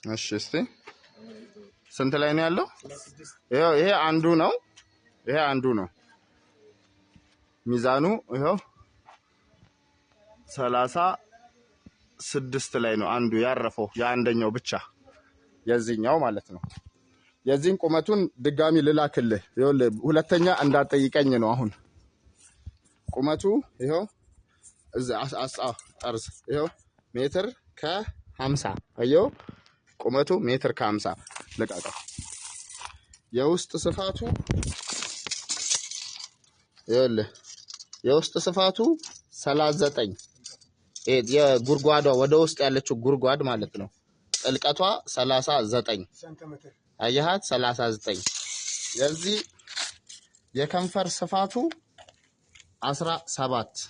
እሺ እስቲ ስንት ላይ ነው ያለው? ይኸው ይሄ አንዱ ነው። ይሄ አንዱ ነው። ሚዛኑ ይኸው 36 ላይ ነው አንዱ ያረፈው፣ የአንደኛው ብቻ የዚህኛው ማለት ነው። የዚህን ቁመቱን ድጋሚ ልላክልህ። ይኸውልህ ሁለተኛ እንዳትጠይቀኝ ነው። አሁን ቁመቱ ይኸው እዛ ጠርዝ ይኸው ሜትር ከ50 አየው። ቁመቱ ሜትር ከ50 ልቀቀው። የውስጥ ስፋቱ ይኸውልህ የውስጥ ስፋቱ 39 የጉድጓዷ ወደ ውስጥ ያለችው ጉድጓድ ማለት ነው። ጥልቀቷ 39 አየሃት፣ 39። የዚህ የከንፈር ስፋቱ 17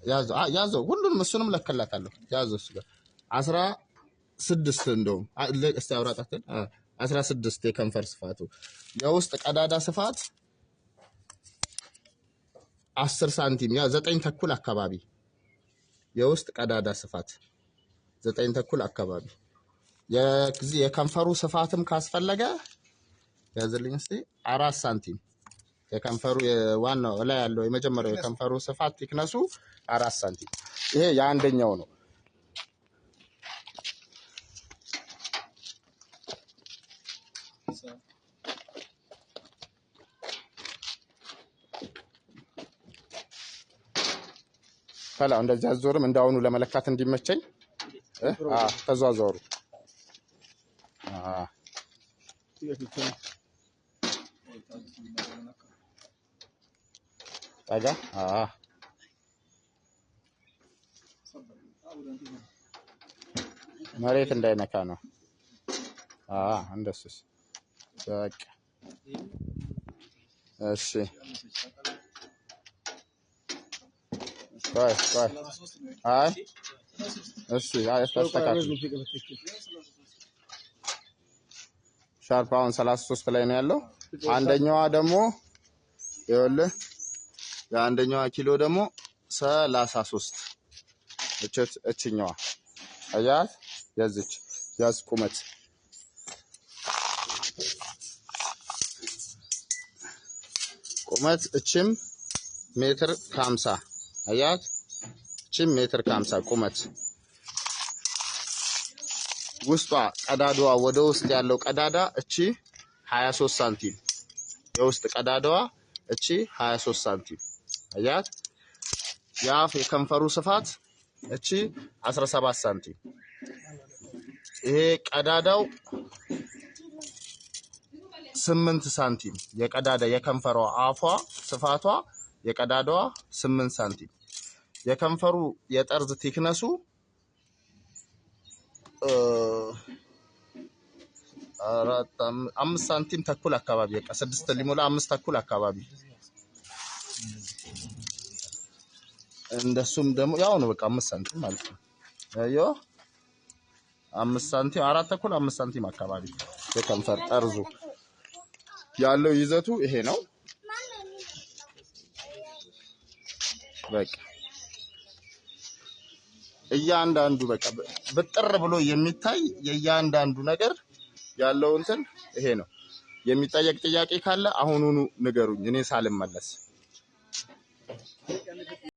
ያዘው ያዘው፣ ሁሉንም እሱንም ለከላታለሁ። ያዘው እሱ ጋር 16 እንደውም እስቲ አውራጣትን 16 የከንፈር ስፋቱ። የውስጥ ቀዳዳ ስፋት 10 ሳንቲም ያ 9.5 አካባቢ የውስጥ ቀዳዳ ስፋት 9.5 አካባቢ። የዚህ የከንፈሩ ስፋትም ካስፈለገ ያዝልኝ እስቲ 4 ሳንቲም የከንፈሩ ዋናው ላይ ያለው የመጀመሪያው የከንፈሩ ስፋት thickness ኡ 4 ሳንቲም። ይሄ የአንደኛው ነው። ፈላ እንደዚህ አዞርም እንዳሁኑ ለመለካት እንዲመቸኝ ተዟዟሩ። ጠጋ መሬት እንዳይነካ ነው። እንደሱስ በቃ እሺ። ቆይ ቆይ፣ አይ እሺ፣ አይ አስተካክል። ሻርፕ አሁን 33 ላይ ነው ያለው። አንደኛዋ ደግሞ ይኸውልህ የአንደኛዋ ኪሎ ደግሞ 33 እችኛዋ አያት ያዝች ያዝ ቁመት ቁመት እችም ሜትር ከ50 አያት እችም ሜትር ከ50 ቁመት። ውስጧ ቀዳዳዋ ወደ ውስጥ ያለው ቀዳዳ እቺ 23 ሳንቲም የውስጥ ቀዳዳዋ እቺ 23 ሳንቲም አያት። የአፍ የከንፈሩ ስፋት እቺ 17 ሳንቲም። ይሄ ቀዳዳው 8 ሳንቲም የቀዳዳ የከንፈሯ አፏ ስፋቷ የቀዳዳዋ 8 ሳንቲም። የከንፈሩ የጠርዝ thickness ኡ 5 ሳንቲም ተኩል አካባቢ በቃ 6 ሊሞላ 5.5 አካባቢ። እንደሱም ደግሞ ያው ነው በቃ 5 ሳንቲም ማለት ነው። አዮ 5 ሳንቲም 4.5 5 ሳንቲም አካባቢ የከንፈር ጠርዙ ያለው ይዘቱ ይሄ ነው። በቃ እያንዳንዱ በቃ ብጥር ብሎ የሚታይ የእያንዳንዱ ነገር ያለው እንትን ይሄ ነው። የሚጠየቅ ጥያቄ ካለ አሁኑኑ ንገሩኝ፣ እኔ ሳልመለስ።